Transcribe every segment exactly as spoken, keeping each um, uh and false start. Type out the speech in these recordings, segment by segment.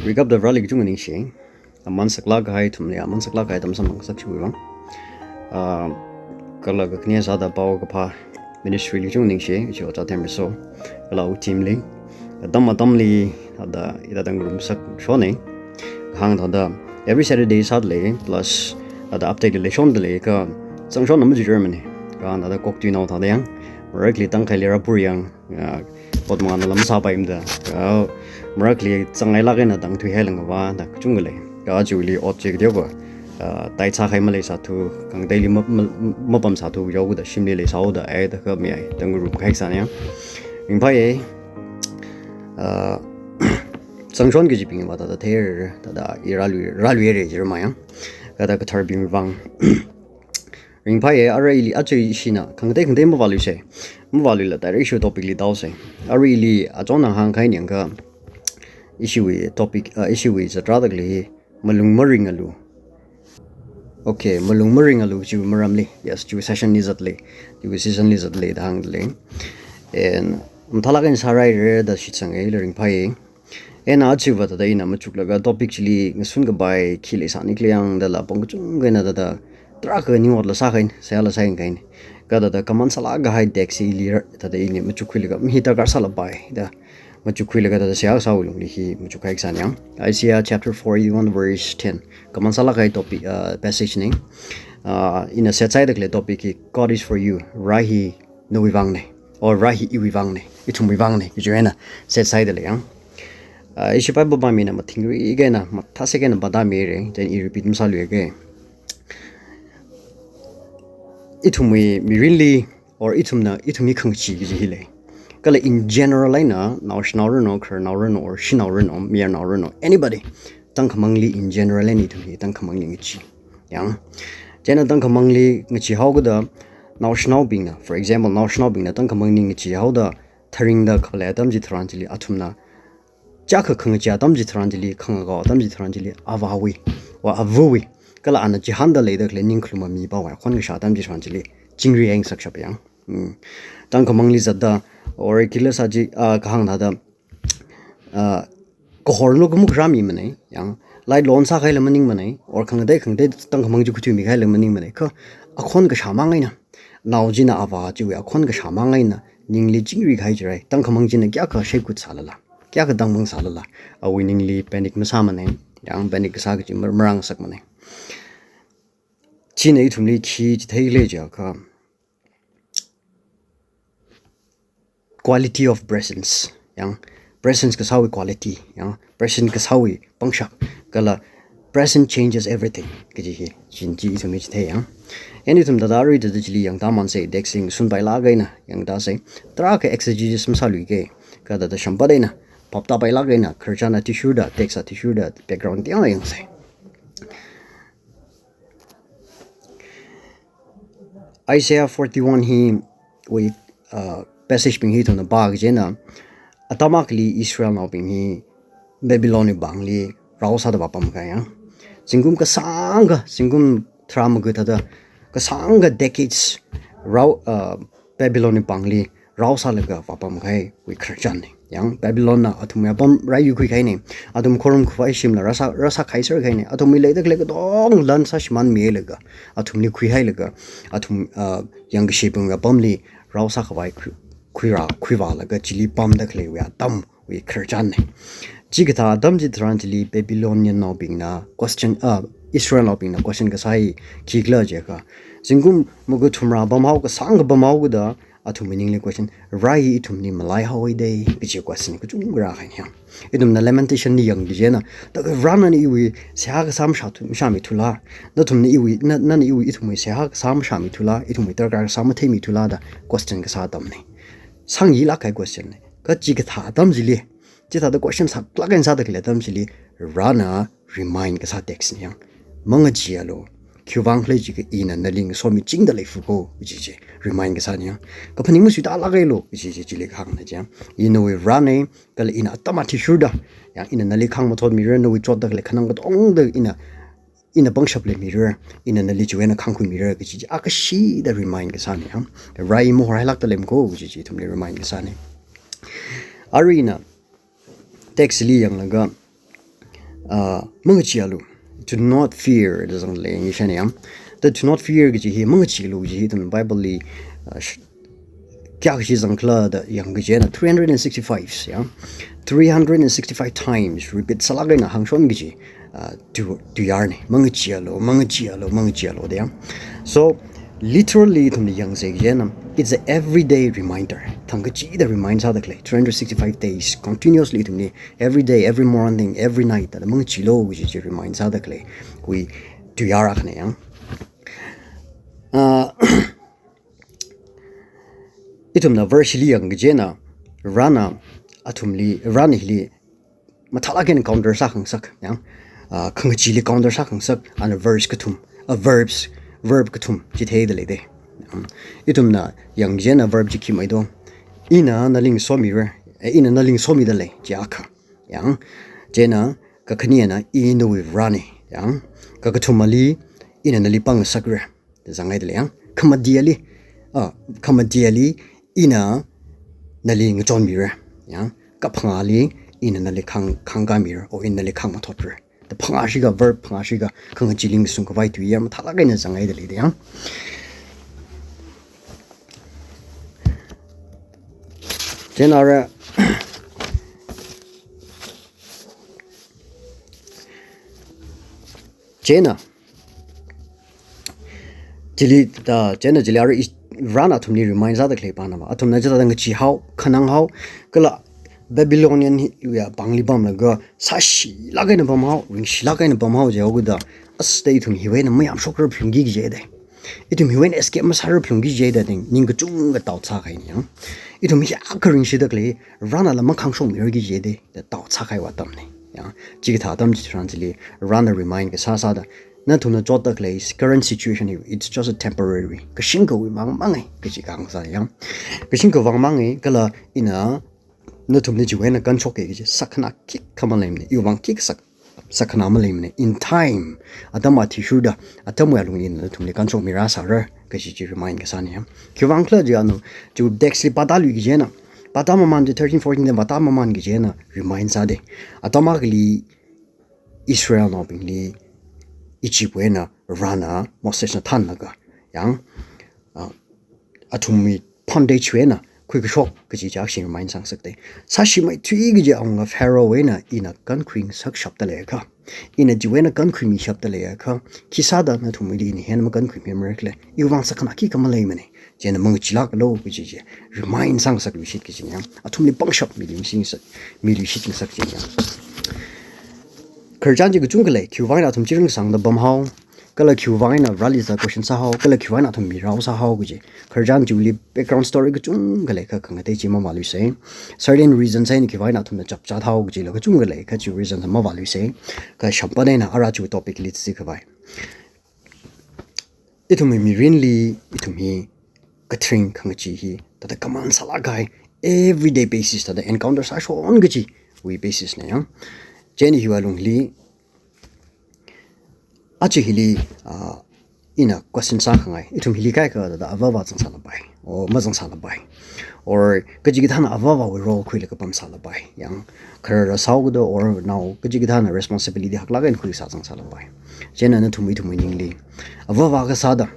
Rikapda Vareli kachungkha ningshi. Aman saklāk kahai ithumli, aman saklāk kahai atam samphang ngasak chiwui vang. Ah, kala kakhane sāda pao kaphā ministry li kachungkha ningshi, ishi ojā Themriso. Kala awui team li. Atam atamli, thāda, ithāda ngarumsak shonei. Kahāng thāda, every Saturday sāda lei, plus, thāda update li leishonda lei, kha, zangshonna machuichurmanei. Kahāng thāda kok tuinao thāda yang, marakli tangkhaili rāpur yang, ah, ot mangānala masāpaimada, ah, marakli zangngailāk eina tangthuihailāngva, da kachungkha lei. Kha aja ili ot chi kateokha, ah, tai sākahai maleisāthu, khangateili ma, ma, mapamsāthu, yaoda shimli leisāhaoda, ai da kha mi ai, da ngarum kahai sāna yang. Ringphāye, ah, zangshon kajibingva thāda theira, thāda i rālui, rāluihaira jirma yang. Kha thāda katharbing vang. Ringphāye, arui ili aja ishina, khangatei khangatei mavāluisei. Mavāluila direct ishiwui topic li tāusei. Arui ili achonna hāngkahai ningkha ishiwui topic, ah, ishiwui zatrāda khalei hi, malung maringalu. Okay, malung maringalu chiwui maramli. Yes, chiwui session li zatlei. Chiwui session li zatlei da hāngda lei. And, mathālāk eina sāraira da shitsangei, ringphāye. Ena ajava thāda ina machuklaga topic chili ngasun kapai khi leisāni khala yang dala pong kachungkha eina thāda tarākha ning otla sākahaina, seihāla sākahaina. Kha thāda kaman sālāk kahai text ili ra, thāda ini machukkhuilaga, mi hi darkar sālapai da machukkhuilaga thāda seihā kasāwui lungli hi machukkahai sāna yang. Isaiah chapter forty-one verse ten. Kaman sālāk kahai topic, uh, passage nei. Uh, ina set sāda khalei topic hi, God is for you. Rai hi nawui vangnei, or rai hi iwui vangnei, ithumwui vangnei, kaji eina set sāda lei yang. Ah, ishi Bible pāmina mathingrik eina, mathāsek eina pāda mira, then i repeat masāluiga. Ithumwui mirinli, or ithumna, ithumwui khangachee kaji hi lei. Kala in general eina, naoshinao ranu, khararnao ranu, or shanao ranu, mayarnao ranu, anybody. Tangkhamangli in general eina ithum hi tangkhamangli ngachee. Yang. Chieina tangkhamangli ngacheehaokida, naoshinaobingna, for example, naoshinaobingna tangkhamangli ngacheehaoda, tharingda khalei atam chitharan chili athumna, chiyākha khangachee atam chitharan chili, khangakao atam chitharan chili, avāwui, wa avawui, kala ana chihānda leida khalei ningkhalum mipāwui khon kashā atam chitharan chili, chingri yang sakshap yang. Hmm. Tangkhamangli zatda, or khila sāchi, ah, kahāng thāda, ah, kahorlu kamu kharā mimanei, yang, light on sākahaila maningmanei, or khangatei khangatei tangkhamang chi khuithuimi kahaila maningmanei, kha akhon kashā mang eina, nao china avā chiwui akhon kashā mang eina, ningli chingri kahai chirai, tangkhamang china kayākha shaikhut sālala, kayākha tangmang sālala, awui ningli panic masāmanei, yang panic kasā kaji mar-, marangasakmanei. China ithumli khi chitheikhala jiakha, quality of presence, yang presence kasāwui quality, yang presence kasāwui pangshap, kala presence changes everything, kaji hi, china chi ithumli chithei yang. Eni ithum thāda arui thāda chili yangtāmansei, text li ngasun pailāk eina yangtāsei, tarākha exegesis masāluiga, kha thāda shampat eina, phaptā pailāk eina, khararchan athishurda, text athishurda, background tiang yangsei. Isaiah forty-one hiwui, uh, passage bing hi ithumna pā kajina, atam akhali Israelnaobing hi Babylon wui pāngli rao sāda vāpamkahai yang. Zingkum kasāngkha, zingkum tharā magā thāda, kasāngkha decades rao, uh, Babylon wui pāngli rao sālaga vāpamkahaiwui khararchan nei. Yang Babylonna athumwui apam rai yuikhuikahainei. Athum khorum khavai shimla rāsā, rāsākhaiserkahainei. Athumwui leida khalei katonga lan sāshimānmilaga, athumli khuihailaga, athum, ah, yangkashibingwui apamli rao sākhavai khui, khuirā, khuivālaga chili pamda khaleiwui atamwui khararchan nei. Chikathā atam chitharan chili Babyloniannaobingna question, ah, Israelnaobingna question kasā hi khikhala jiakha, zingkum magā thumrā pamhao, kasāngkha pamhaokida, athumwui ningli question, rai hi ithumli malaihaowa dei, kaji question kachungkha rākahaina yang. Ithumna Lamentation li yangki chieina, thākha Varena iwui seihā kasā mashāthu, mashāmithula, nathumna iwui, na, nana iwui ithumwui seihā kasā mashāmithula, ithumwui darkar kasā matheimithula da question kasā atam nei. Sāngayilāk kahai question nei. Kha chikathā atam chili, chithāda question saklāk eina sāda khalei atam chili, Varena remind kasā text nei yang. Mangacheealu, khiwuivang khala jiakha ina nali ngasomichingda leifukho, kaji chi remind kasāna yang. Kaphaning masuitālāklu, kaji chi chili kahāngna yang. I nawui Varenei, kala ina atam athishurda, yang ina nali khāngmathotmira, nawui chotda khalei khanang katonga ina, ina pangshap leimira, ina nali chiwui eina khāngkhuimira, kaji chi akashida remind kasāna yang. Rai mahorhailākda leimikho, kaji chi ithumli remind kasāna. Arui ina text li yanglaga, Uh, mangacheealu. Do not fear da zanglei English na yang. The do not fear kaji hi mangacheealu kaji hi ithum Bible li, uh, sh-, kayākha chi zangkhala da yang kaji na three hundred and sixty-five, ya. Three hundred and sixty-five times repeat sālāk eina hāngshon kaji, uh, tu, tuiyār ne. Mangacheealu, mangacheealu, mangacheealu da yang. So, literally ithumna yangsa kaji na, it's a everyday reminder. Thangkachida remind sāda khalei. Three hundred sixty-five days continuously ithumli every day, every morning, every night, da mangacheealu kaji chi remind sāda khalei. Wui tuiyār akhana yang. Uh, ithumna verse li yang kaji na, Varena athumli, Varena hili mathālāk eina counter sākhangasak, yang, uh, khangacheeli counter sākhangasak, ana verse kathum, uh, verbs, verb kathum chitheida lei de. Um, ithumna yang kaji na verb chi khi mai do. Ina nali ngasomira, eh, ina nali ngasomida lei, chi akha. Yang, chieina kakhanina, I nawui Varena, yang, kakathumali, ina nali pāngngasakra. Zangngaida lei yang. Khamatiali, ah, khamatiali ina nali ngachonmira. Yang, kaphangāli ina nali khāng, khāngkāmira, or ina nali khāngmathotpira. Da phangā shikha, verb phangā shikha, khangacheeling sungkhavai tui ya mathālāk eina zangngaida lei da yang. Chieina ara, chieina, chili, ta, chieina chili ara is-, Varena athumli remind sāda khalei pana va. Athumna chithāda ngachee hao, khanang hao, kala Babylonian hi, ya, pāngli pamlaga, sāshilāk eina pam hao, ringshilāk eina pam hao jihaoda, as da ithum hiwui eina mayamshokra phalungki kaji da. Ithum hiwui eina escape masāra phalungki kaji da, ning, ning kachungkha doubt sākahai ni yang. Ithum hiyākha ringshida khalei, Varena la makhāngshokmira kaji da, da doubt sākahaiwui atam ni. Yang, chikathā atam chitharan chili, Varena remind kasā sāda, nathumna chotda khalei current situation hi, it's just a temporary. Kashingkhawui vang mang e, kaji kahāng sā yang. Kashingkha vang mang e, kala ina nathumli chiwui eina kanshok e kaji sākhana khikha maleimana, iwui vang khikha sāk, sākhana maleimana. In time, atam athishurda, atamwui alungli ina nathumli kanshokmira sāra, kaji chi remind kasā ni yang. Khiwui vang khala jiakha na, chi text li pātālui kaji na, pātāmaman chi thirteen fourteen da pātāmaman kaji na, remind sā de. Atam akhali Israelnaobingli Egypt wui eina Varena Mosesna thānlaga, yang, ah, athumwui bondage wui eina khuikashok kaji chi akha remind sāngasak de. Sāshimeithui kaji awunga Pharaoh wui eina ina kankhuingasakshapda leiakha, ina chiwui eina kankhuimishapda leiakha, khisāda nathumwuili ina hi eina makankhuimimara khala, iwui vang sākhana khikha maleimana. Chieina mangacheelākalu kaji chi remind sāngasakluishit kaji ni yang. Athumli pangshap miluishitngasak, miluishitngasak kaji ni yang. Khararchan chi kachungkha lei, khiwui vang eina athum chi ringsangda pam hao, kala khiwui vang eina Vareli sā question sā hao, kala khiwui vang eina athum mirao sā hao kaji. Khararchan chiwuili background story kachungkha lei, kha khangatei chi mavāluisa. Certain reasons eina khiwui vang eina athumna chapchā thao kajila kachungkha lei, kha chi reasons mavāluisa. Kha shampana eina ara chi topic li tsi khavai. Ithumwui mirinli, ithum hi, kathring khangachee hi, thāda common sālāk kahai, everyday basis, thāda encounter sāshon kajiwui basis na yang. Chieina hiwui alungli, aja hili, ah, ina question sākhangai, ithum hili kaikha thāda avāva zangsālapai, or mazangsālapai. Or kachikathāna avāvawui role khuilaga pamsālapai. Yang kharara sāhaokida or nao kachikathāna responsibility haklāk eina khuisā zangsālapai. Chieina nathum ithumwui ningli, avāva kasāda,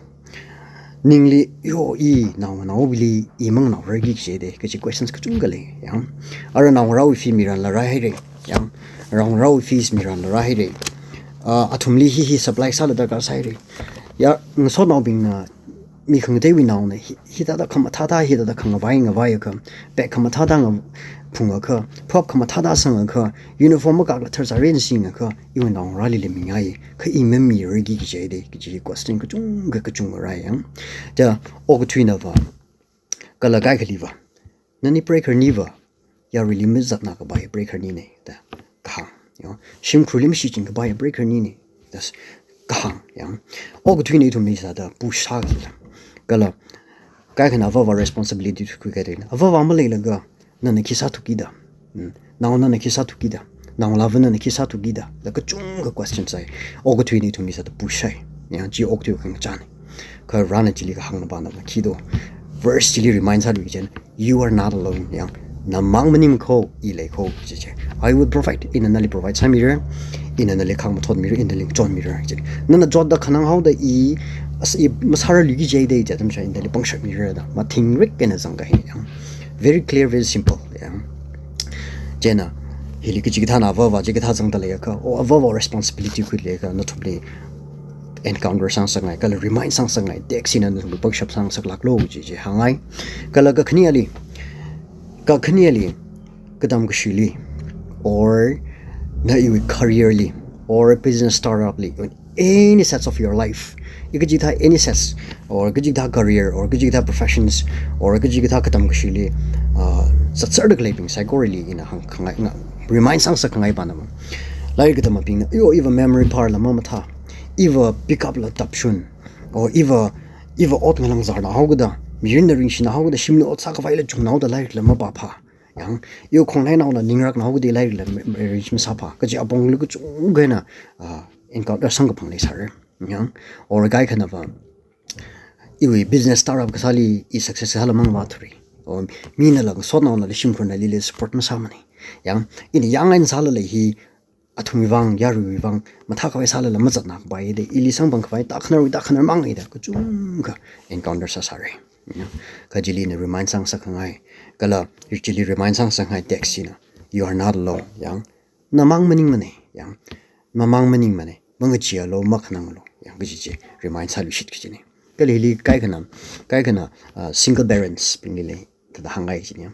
ningli, yo, i naonganaobingli, i manganaorarki kaji de, kaji questions kachungkha lei, yang. Ara naongarāwui fee miranla rāhaira, yang. Naongarāwui fees miranla rāhaira. Ah, athumli hi hi supply sāla darkar sāhaira. Ya, ngasotnaobingna, mi khangateiwui naona hi, hithāda khamathāthā, hithāda khangavai ngavaiakha, bag khamathāthā nga phungakha, phap khamathāthā sangakha, uniform makakla tharzarena singakha, iwui naongarāli leimingaiya, kha i mamirarki kaji de, kaji question kachungkha kachungkha rāya. Thāda okathuina va, kala kaikhali va, nani preigahar ni va, yaruili mazatna kapai preigahar nina, da kahāng, you know, shimkhurli mashichin kapai preigahar nina, da kahāng, yang. Okathuina ithumli sāda push sākida. Kala kaikhana avāva responsibility khuikahai thāda. Avāva maleilaga, nana khi sāthuki da. Hmm. Nao nana khi sāthuki da. Naongalāva nana khi sāthuki da. Da kachungkha question sai. Okathuina ithumli sāda push sai. Yang chi okathui khangachāna. Kha Varena chili kahāngna pana khi do. Verse chili remind sālui kaji na, you are not alone, yang. Namang maningmana kho, i lei kho, kaji chi. I will provide, ina nali provide sāmira. Ina nali khāngmathotmira, ina nali chonmira. Chili. Nana jotda khanang haoda i, as i masāra luiki jai dei, jatam cha ina nali pangshap mira da. Mathingrik eina zangkahai yang. Very clear, very simple yang. Chieina, hili kachikathāna avāva, chikathā zangda leiakha, o avāva responsibility khuileiakha, nathumli encounter sāngasakngai, kala remind sāngasakngai, text eina nathumli pangshap sāngasaklāklu chi chi hāngngai. Kala kakhaneli, kakhaneli, katam kashili, or na iwui career li, or business startup li, in any sets of your life, i kachikathā any sets, or kachikathā career, or kachikathā professions, or kachikathā katam kashili, uh, zatzarda khaleibing saikorali ina hāngkhangai, nga, remind sāngasakngai pāna ma. Lairik katamabingna, yo, iva memory power la mamathā, iva pick up la tapshun, or iva, iva ot ngalāngzarna haokida, mirinna ringshina haokida, shimli ot sākhavai la chungna haoda lairik la mapāphā. Yang, yo khongnainaola ningrakna haokida lairik la me-, me-, reach masāphā. Kaji apongli kachungkha eina, ah, encounter sangkaphang leisāra. Yang, or kaikhanava, iwui business startup kasāli i success kasāla mangvāthura. Or minala ngasotnaonala shimkhurnali le support masāmana. Yang, ina yang eina sālala hi, athumwui vang, yaruiwui vang, mathākhavai sālala mazatnākapai da, ili samphangkhavai, tākhanarwui tākhanar mangai da, kachungkha encounter sāsāra. Ya. Kha chili ina remind sāngasakngai, kala chili remind sāngasakngai text china, you are not alone, yang. Namang maningmana, yang. Namang maningmana, mangacheealu, makhananglu, yang, kaji chi remind sāluishit kajina. Kala hili kaikhana, kaikhana, ah, single parents bingli le, thāda hāngngai china.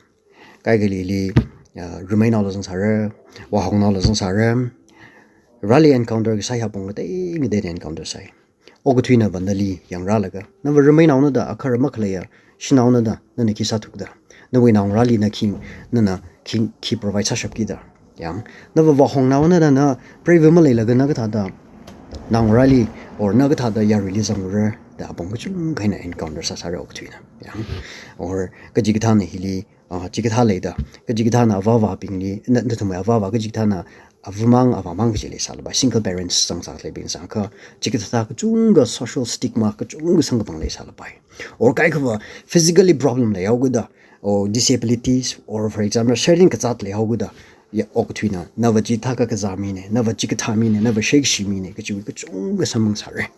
Kaikhali hili, ah, remain naola zangsāra, vāhongnaola zangsāra, rali encounter kasā hi apong ngatei ngateina encounter sāi. Okathuinava nali yangrālaga, nava remain naona da, akhara makhaleiya shanaona da, nana khi sāthukda. Nawui naongarāli na khi, nana khi, khi provide sāshapkida. Yang, nava vāhongnaona da, na preiva maleilaga na kathāda naongarāli, or na kathāda yaruili zangra da apong kachungkha eina encounter sāsāra okathuina. Yang, or kachikathāna hili, ah, chikathā leida, kachikathāna avāvabingli, na, nathumwui avāva, kachikathāna avamang, avāmang kaji leisālapai, single parents zangsā khaleibing sākha, chikathā kachungkha social stigma kachungkha sangkaphang leisālapai. Or kaikhava physically problem leihaokida, or disabilities, or for example, certain kazāt leihaokida, ya okathuina, nava chithākha kazā mina, nava chikathā mina, nava shekshi mina, kajiwui kachungkha samphang sāra.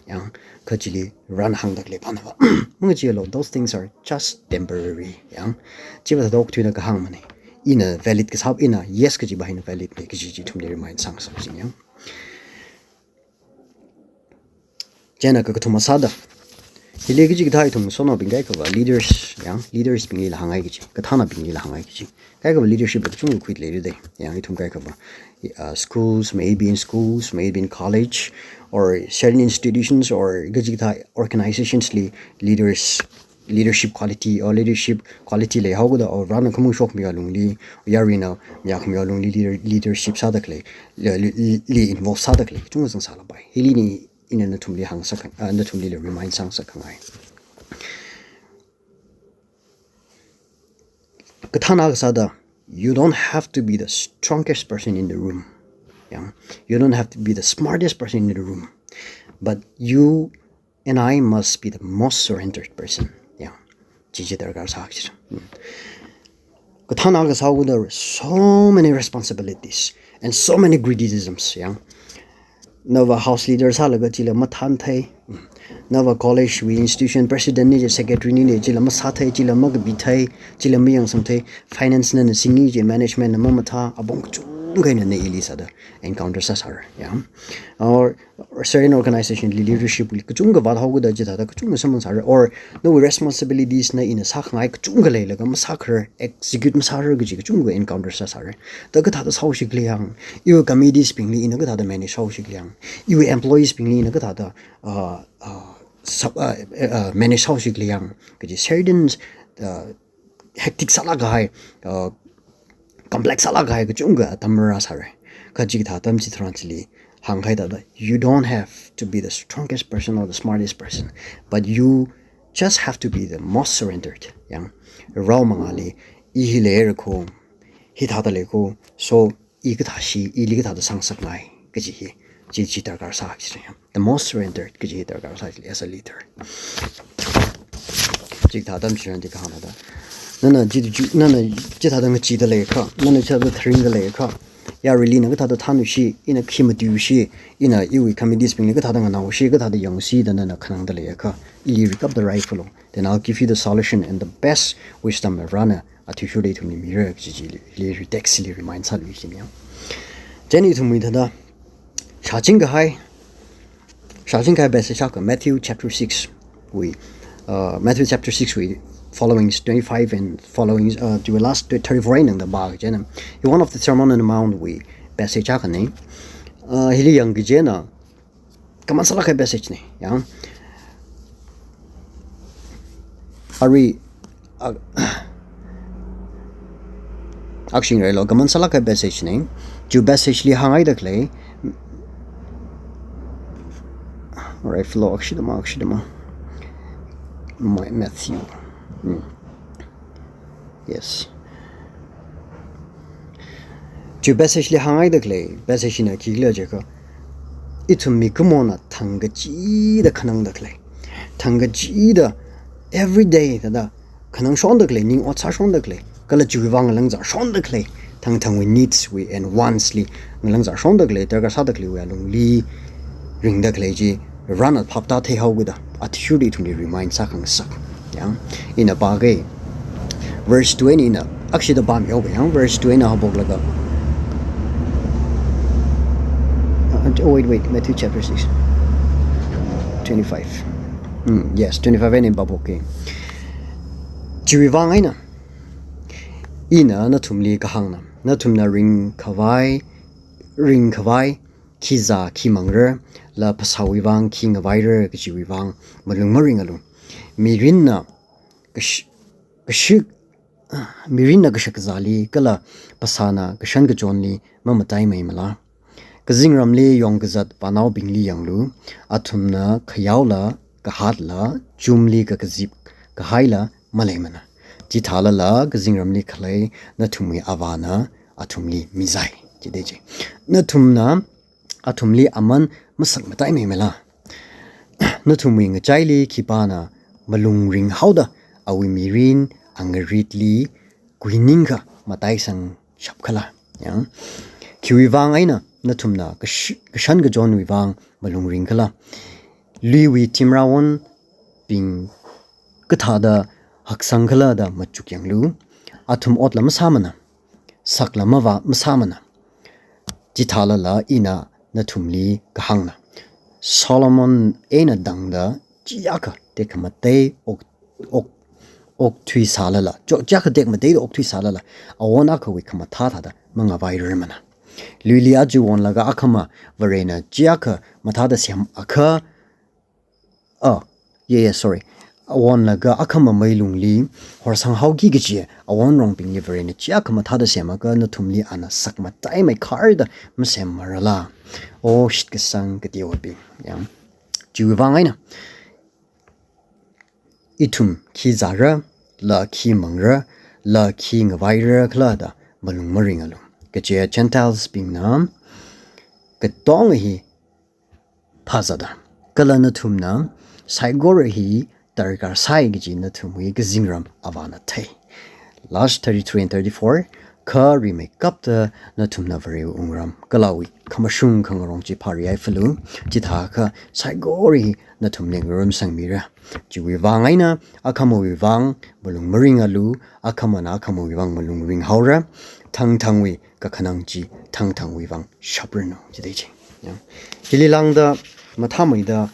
Yang, kha chili rāna hāngda khalei pānava, mangacheealu, those things are just temporary. Yang, chiva thāda okathuina kahāng mana. Ina valid kasā, ina yes kajiva ina valid na kaji chi ithumli remind sāngasak kajina. Yang. Chieina kakathuma sāda, hili kachikathā ithum ngasotnaobing kaikhava leaders, yang, leaders binglila hāngngai kaji, kathānabinglila hāngngai kaji. Kaikhava leadership la kachungkha khuida leira da. Yang, ithum kaikhava, uh, schools, maybe in schools, maybe in college, or certain institutions, or kachikathā organizations li leaders, leadership quality, or leadership quality leihaokida, or rāna khamui shokmiya lungli, yaruina mayākhamiya lungli leader, leadership sāda khalei, li, li, li involve sāda khalei kachungkha zangsālapai. Hili ni ina nathumli hāngsak, ah, nathumlila remind sāngasakngai. Kathāna kasāda, you don't have to be the strongest person in the room. Yang, you don't have to be the smartest person in the room. But you and I must be the most surrendered person. Yang, chi chi darkar sā kajina. Hmm. Kathāna kasā haokida so many responsibilities and so many criticisms, yang. Nava house leader sālaga chila mathānthei. Hmm. Nava college wui institution president ni je, secretary ni je, chila masāthei, chila makapithei, chila mayangsangthei, finance nana singi je, management na mamathā, apong kachungkha eina na ili sāda encounter sāsāra, yang. Or certain organization li leadership li kachungkha vāthaokida chithāda kachungkha samphang sāra, or nawui responsibilities na ina sākhangai kachungkha leilaga masākharar, execute masārar kaji kachungkha encounter sāsāra. Da kathāda sāhaoshi khala yang, iwui committees bingli ina kathāda manage sāhaoshi khala yang, iwui employees bingli ina kathāda, uh, uh, sub, uh, uh, manage sāhaoshi khala yang, kaji certain, uh, hectic sālāk kahai, uh, complex sālāk kahai kachungkha atam rāsāra. Kha chikathā atam chitharan chili hāngkahai thāda, you don't have to be the strongest person or the smartest person, but you just have to be the most surrendered. Yang, rao mangāli, i hi leira kho, hithāda lei kho, so, i kathāshi, ili kathāda sāngasakngai kaji hi, chi chi darkar sā kajina. The most surrendered kaji hi darkar sā kajina as a leader. Chikathā atam chitharan chi kahāngna da. Nana chi, chi, nana chithāda ngacheeda leiakha, nana chithāda tharingda leiakha, Yaruili ina kathāda thānushi, ina khi matuishi, ina iwui committees bingli kathāda nganaoshi, kathāda yangshi da nana khanangda leiakha, ili rikapda rai phalu. Then I'll give you the solution and the best wisdom Varena athishurda ithumli mira kaji chili, ili text li remind sāluishina. Then ithumwui thāda shāching kahai, shāching kahai passage akha Matthew chapter six wui, uh, Matthew chapter six wui followings twenty-five and followings, uh, to the last thirty-four eina tangda pā kajina. Hi one of the Sermon on the Mount wui passage akhana. Uh, hili yang kajina, kaman sālāk kahai passage na, ya. Arui, ak-, akshing railo, kaman sālāk kahai passage na. Chi passage li hāngngaida khalei. Alright, flow, akshidama, akshidama. My Matthew. Hmm. Yes. Chi passage li hāngngaida khalei, passage na khikhala jiakha, ithum mikumona thangkachida khanangda khalei. Thangkachida every day thāda khanangshonda khalei, ning ot sāshonda khalei, kala chiwui vang ngalāngzāshonda khalei, thangthangwui needs wui and wants li ngalāngzāshonda khalei, darkar sāda khaleiwui alungli ringda khalei chi, Varena phaptā theihaokida, athishurda ithumli remind sākhangasak. Ya, ina pāga. Verse two eina ina akshida pāmihaoga, ya, verse two eina haophoklaga. Uh, oh, wait, wait, Matthew chapter six, twenty-five. Hmm, yes, twenty-five eina pāphoka. Chiwui vang eina, ina nathumli kahāngna, nathumna ringkhavai, ringkhavai, khi zā khi mangra, la phasāwui vang khi ngavaira kajiwui vang malung maringalu. Mirinna kash-, kashik, mirinna kashakazāli, kala phasāna kashan kachonli mamataimeimala. Kazingramli yongkazat vānaobingli yanglu, athumna khayaola, kahātla, chumli kakazip kahaila maleimana. Chithālala kazingramli khalei nathumwui Avāna athumli mizai. Chida chi. Nathumna athumli aman masakmataimeimala. Nathumwui ngachaili khipāna malung ringhaoda awui mirin angaritli kuiningkha mataisangshapkhala. Ya. Khiwui vang eina nathumna kash-, kashan kachonwui vang malung ringkhala. Luiwui timrawonbing kathāda haksangkhala da machuk yanglu. Athum otla masāmana, sakla mavā masāmana. Chithālala ina nathumli kahāngna, Solomon eina tangda chiyākha tekhamatei ok, ok, okthui sālala, cho-, chiyākha tekmatei okthui sālala, awon akhawui khamathā thāda mangavairarmana. Luili aja wonlaga akhama Varena chiyākha mathāda semakha, oh, yeah, yeah, sorry. Awonlaga akhama mei lungli horsanghaoki kaji awonrongbingli Varena chiyākha mathāda semakha nathumli ana sakmataimeikhar da masemmarala. Oh, shitkasang kateobing. Ya. Chiwui vang eina, ithum khi zāra, la khi mangra, la khi ngavaira khala da malung maringalu. Kaje Gentiles bingna katonga hi phāzāda, kala nathumna saikora hi darkar sāi kaji nathumwui kazingram Avāna thei. Last thirty-three and thirty-four, kha rimeikapta nathumna Varewui wungram kala awui khamashung khangarong chi phārihaiphalu, chithākha saikora hi nathumli ngarumsangmira. Chiwui vang eina akhamawui vang malung maringalu, akhamana akhamawui vang malung ringhaora, thangthangwui kakhanang chi thangthangwui vang shapranu, chida chi. Ya. Hili lāngda mathāmeida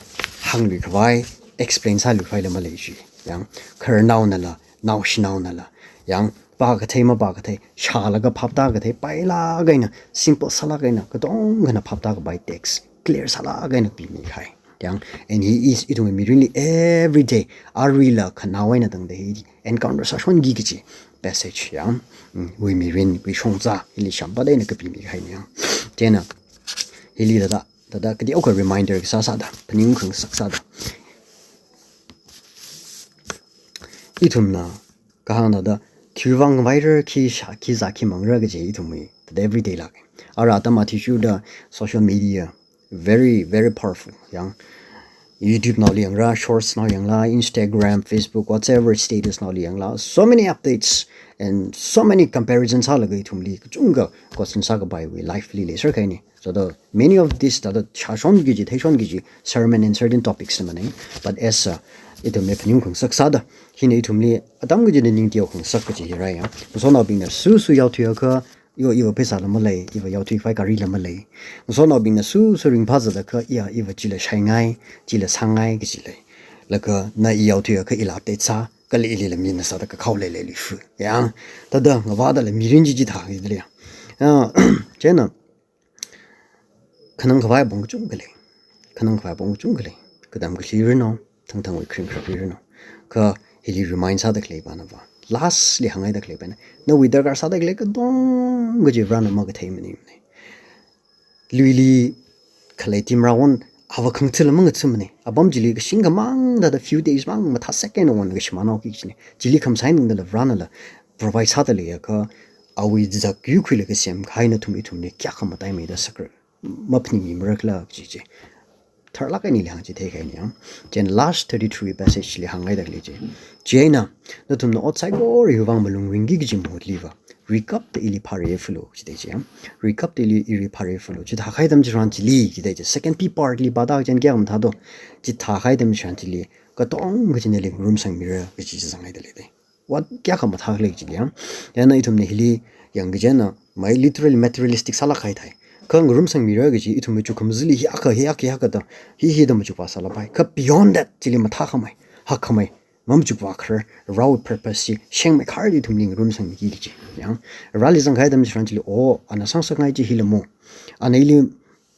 hāngluikhavai, explain sāluikhavaila malei chi. Ya. Khararnaonala, naoshinaonala, ya, pākathei mapākathei, shālaga phaptākathei, pailāk eina, simple sālāk eina, katongana phaptākapai text, clear sālāk eina pimikahai. Ya, and hi is, ithumwui mirinli everyday, aruila khanao eina tangda hi encounter sāshonki kaji passage, ya. Mm, iwui mirinwui shongza, hili shāmpat eina kapimikahaina, ya. Chieina, hili thāda, thāda kateokha reminder kasā sāda, phaning khangasak sāda, ithumna kahāng thāda, khiwui vang ngavaira, khi shā, khi zā, khi mangra kaji ithumwui thāda everyday lāk. Ara atam athishurda social media, very, very powerful, ya. YouTube naoli yangra, Shorts nao yangla, Instagram, Facebook, whatever status naoli yangla, so many updates and so many comparisons sālaga ithumli kachungkha question sākapaiwui life li leiser kahaina. So the many of this, thāda shāshon kaji, theishon kaji, sermon and certain topics na manei. But as, uh, ithumli phaning khangasak sāda, hina ithumli atam kachida ning teokhangasak kaji hi rāya. Ngasotnaobingna susu yaothuiakha, iva, iva pheisāla malei, iva yaothuikhavai garila malei. Ngasotnaobingna susu ringphā zāda kha, iya, iva chila shaingai, chila sāngai kaji lei. Laga na i yaothuiakha ila update sā, kala ilila mina sāda kakhao leilei lifu. Ya, thāda ngavādala mirin chi chithā kajida lei. Ah, chieina, khanangkhavai apong kachungkha lei. Khanangkhavai apong kachungkha lei. Katam kashi rinao, thangthangwui kharing kharak rinao. Kha hili remind sāda khalei panava, last li hāngngaida khalei pana, nawui darkar sāda khalei katong kaji Varena makathei maningmanei. Luili khalei team rawon ava khangathāla mangathāmanei. Apam chili kashing khamang thāda few days mang mathā second won kashimānhaoki kajinei. Chili khamasai ningdala Varenala provide sāda leiakha, awui zak yuikhuilaga semkahai nathum ithumli kayākha mataimeida sakra maphaningmimarakhala kaji chi tharlāk eina ili hāngchitheikahaina. Chieina last thirty-three passage li hāngngaida khalei chi. Chieina, nathumna ot saikora hiwui vang malung ringki kaji mahutliva, rikapta ili phāreifalo, chithei chi. Rikapta ili, ili phāreifalo. Chithākahai atam chitharan chili, chithei chi. Second P part li pāda chieina kayākha mathādo. Chithākahai atam chitharan chili, katong kaji nali ngarumsangmira kaji chi zangngaida leidei. Ot kayākha mathākhala kajili ya. Chieina ithumna hili yang kajina, mai literally materialistic sālāk kahai thai. Kha ngarumsangmira kaji ithumwui chukkhamaza̱li hiyākha, hiyākha, hiyākha da, hi, hi da machukvā sālapai. Kha beyond that, chili mathākhamei, hakkhamei, mamachukvā kharar, Varewui purpose chi shengmeikharda ithumli ngarumsangmiki kaji. Yang, Vareli zangkahai atam chitharan chili, oh, ana sāngasakngai chi hila mo. Ana ili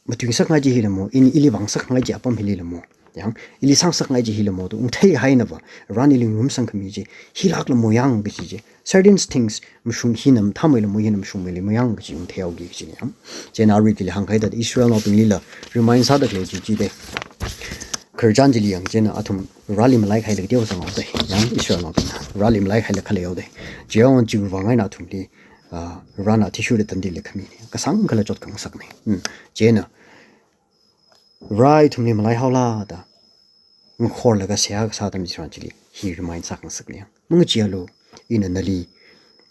matuingasakngai chi hila mo, ina ili vāngasakngai chi apam hili la mo. Yang, ili sāngasakngai chi hila mo, da ungtheihainava, Varena ili ngarumsangkhami chi, hilākla mo yang kaji chi. Certain things mashung hina mathāmeila mo, hina mashungmeila mo yang kaji ungtheihaoki kajinei yang. Chieina arui hili hāngkahai thāda Israelnaobinglila remind sāda khalei chi chidei. Khararchan chili yang chieina athum Vareli malaikahailaga teozanghaodei. Yang Israelnaobingna Vareli malaikahailaga khaleihaodei. Chiwui vang eina athumli, ah, Varena athishurda tandi leikhami. Kasāngkhala chot khangasaknei. Hmm. Chieina, Vare ithumli malaihaola da ngakhorlaga seihā kasā atam chitharan chili, hi remind sākhangasak lei yang. Mangacheealu, ina nali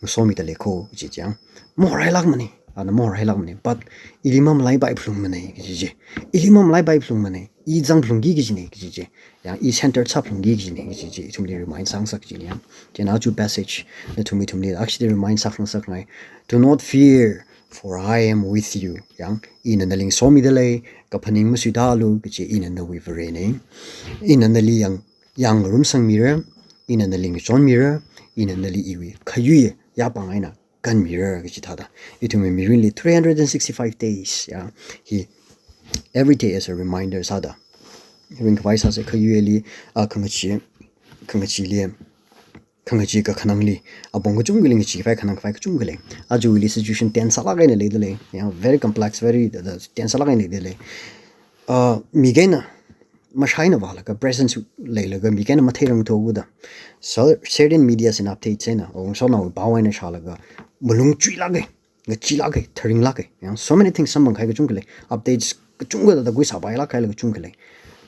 ngasomida leiko kaji chi yang. Mahorhailākmanei, ana mahorhailākmanei. But ili mamalaipai phalungmanei kaji chi. Ili mamalaipai phalungmanei. I zang phalungki kajinei kaji chi. Yang i centered sā phalungki kajinei kaji chi. Ithumli remind sāngasak chili yang. Chieina aja passage nathum ithumli actually remind sākhangasakngai. Do not fear, for I am with you. Yang, ina nali ngasomida lei, kaphaning masuitālu, kaji ina nawui Varenei. Ina nali yang, yang ngarumsangmira, ina nali ngachonmira, ina nali iwui khayui yāpāng eina kanmira kaji thāda. Ithumwui mirinli three hundred and sixty-five days, ya, hi every day as a reminder sāda ringkhavai sāsa. Khayuili, ah, khangachee, khangacheeli, khangachee kakhanangli, apong kachungkhali ngacheekhavai khanangkhavai kachungkha lei. Aja ili situation tense sālāk eina leida lei. Ya, very complex, very, the, the, tense sālāk eina leida lei. Ah, mik eina mashaina vālaga, presence leilaga, mik eina matheirangthu guda. So, certain media sina update sina, oh, ngasotnao pao eina shālaga, malung chuilāka, ngacheelāka, tharinglāka. Yang, so many things samphangkahai kachungkha lei. Updates kachungkha thāda khuisāpailāk kahaila kachungkha lei.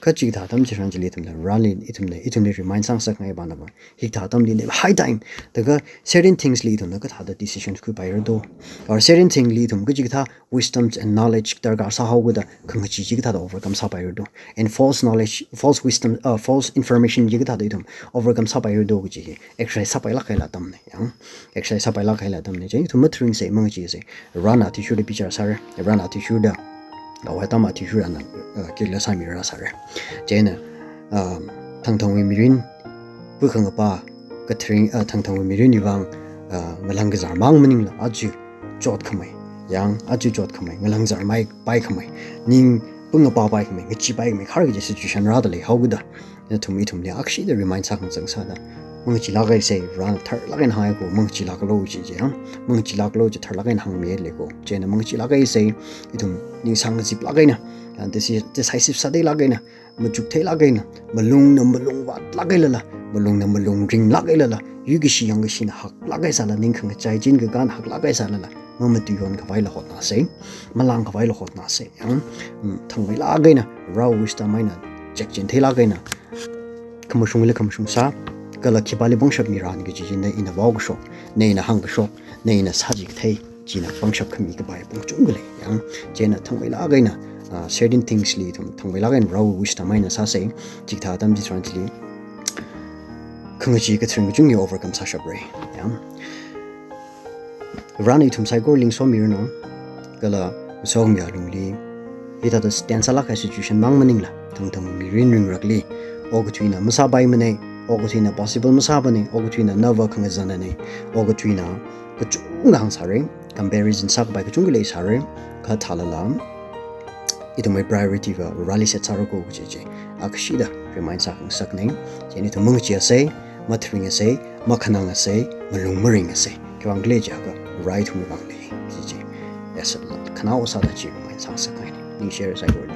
Kha chikathā atam chitharan chili ithumna Vareli, ithumna, ithumli remind sāngasakngai panava, hikathā atamli high time. Thākha certain things li ithumna kathāda decisions khuipaira do. Or certain thing li ithum kachikathā wisdoms and knowledge darkar sāhao guda khangachee chikathāda overcome sāpaira do. And false knowledge, false wisdom, uh, false information chikathāda ithum overcome sāpaira do kaji hi exercise sāpailāk kahaila atamnei. Yang, exercise sāpailāk kahaila atamnei. Chieina ithum matharingsa, mangacheesa. Varena athishurda bichar sāra. Varena athishurda, awai atam athishurda ana, uh, kila sāmira sāra. Chieina, uh, thangthangwui mirin, pukhangapa, katharing, uh, thangthangwui mirinwui vang, uh, ngalang kazar mang maningla, aja chotkhamei. Yang, aja chotkhamei, ngalang kazarmei paikhamei. Ning pungapa paikhamei, ngacheepaikhamei, khar kaji situation rāda leihao guda. Nathum ithumli akshida remind sākhangasang sāda, mangacheelāk eisa, Varena tharlāk eina hānghai ko, mangacheelāklu chi chi, ha? Mangacheelāklu chi tharlāk eina hāngmi lei ko. Chieina mangacheelāk eisa, ithum ning sāngaziplāk eina, ah, deci-, decisive sātheilāk eina, machuktheilāk eina, malungna malung vātlāk eina lala, malungna malung ringlāk eina lala, yuikashi yangkashina haklāk eisālala, ning khangachei chin kakān haklāk eisālala, mamatuiyonkhavai la hotnāsa, malāngkhavai la hotnāsa, yang, mm, thangmeilāk eina, Varewui wisdom eina, chekchin theilāk eina, khamashungli khamashung sā, kala khipāli pangshap mirān kaji chi na ina vaokashok, na ina hāngkashok, na ina sāchikathei china pangshap khami kapai pung chungkha lei. Yang, chieina thangmeilāk eina, ah, certain things li ithum thangmeilāk eina Varewui wish thāmeina sāsei, chikathā atam chitharanli khangachee katharing kachungli overcome sāshapra. Yang, Varena ithum saikorali somiranu, kala sokhamiya lungli hithāda stand sālāk kahai situation mang maningla, thangthang mirin ringrakli, okathuina masāpaimana, okathuina possible masāpana, okathuina nava khangazanna, okathuina kachungkha hāngsāra, comparison sākapai kachungkha leisāra, kha thālala ithumwui priority va Vareli set sāra ko kaji chi akhashida remind sākhangasakna. Chieina ithum mangacheeasei, matharingasei, makhanangasei, malung maringasei. Khiwuivang khala jiakha Vare ithumwui vang lei kaji chi, yes, khanao sāda chi remind sāngasakngaina. Ningshira saikorali.